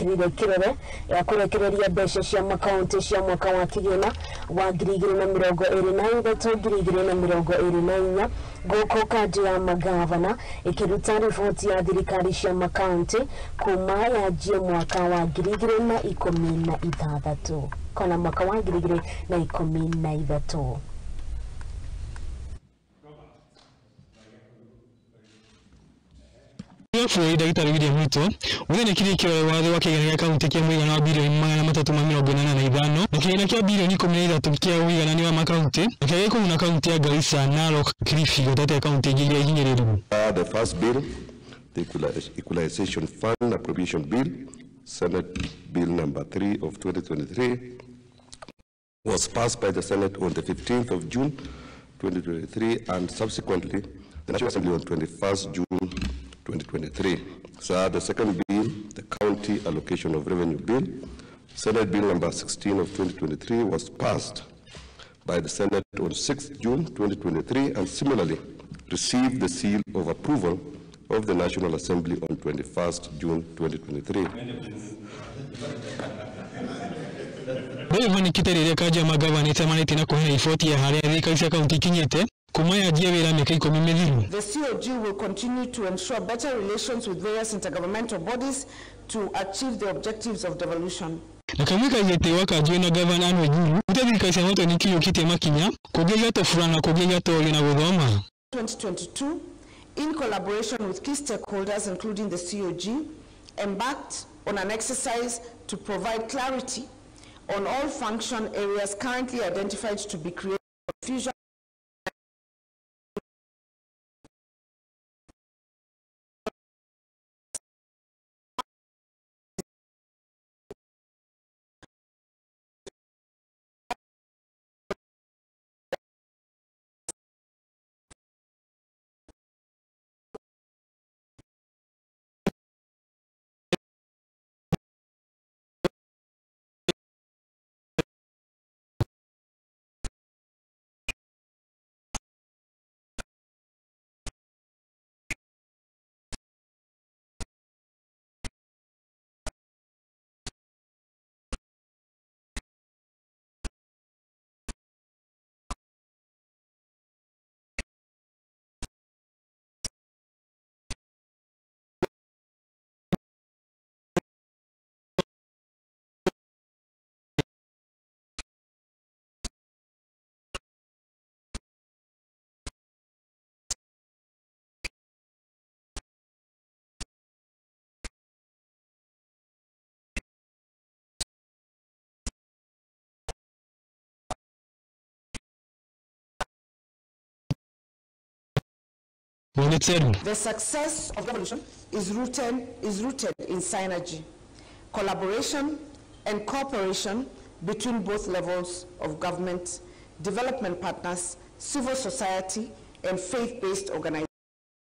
ĩrekĩrire kĩrore ya kũrekereria mbeca cia makaunti cia mwaka wa kĩgĩna wa 2023 2024 gũkũ kanjũ ya magavana ĩkĩruta riboti ya thirikari cia makaunti kuma yanjie mwaka wa 2016 kana mwaka wa 2013. Bũrũri Ndagĩtarĩ William Ruto mũthenya kĩrĩkĩro watho wa kĩgĩna gĩa kaunti kĩa mũigana wa birioni 385 na kĩgĩna kĩa birioni 13 kĩa ũiganania wa makaunti na kĩrĩa gĩkũguna kaunti ya Garissa, Narok, Kilifi gatagatĩ ka kaunti ingĩ iria hinyĩrĩru. The first bill, the Equalization Fund Appropriation Bill, Senate Bill number 3 of 2023, was passed by the Senate on the 15th of June 2023 and subsequently the National Assembly on 21st June 2023. So the second bill, the County Allocation of Revenue Bill, Senate Bill number 16 of 2023, was passed by the Senate on 6th June 2023 and similarly received the seal of approval of the National Assembly on 21st June 2023. Rĩu kĩterĩria kanjũ ya magavana ĩcemanĩtie na kũheana riboti ya harĩa thirikari cia kaunti ikinyĩte kuma yanjie wĩra mĩaka 10 mĩthiru. The COG will continue to ensure better relations with various intergovernmental bodies to achieve the objectives of devolution. Na kamwe kaigĩte wa kanjũ na gavana Anne Waiguru gũte thirikari cia matũra nĩkinyũkĩtie makinya kũngĩgĩa tobura na kũngĩgĩa torio na gũthoma. 2022, in collaboration with key stakeholders including the COG, embarked on an exercise to provide clarity on all function areas currently identified to be creating confusion. The success of devolution is rooted in synergy, collaboration and cooperation between both levels of government, development partners, civil society and faith-based organizations.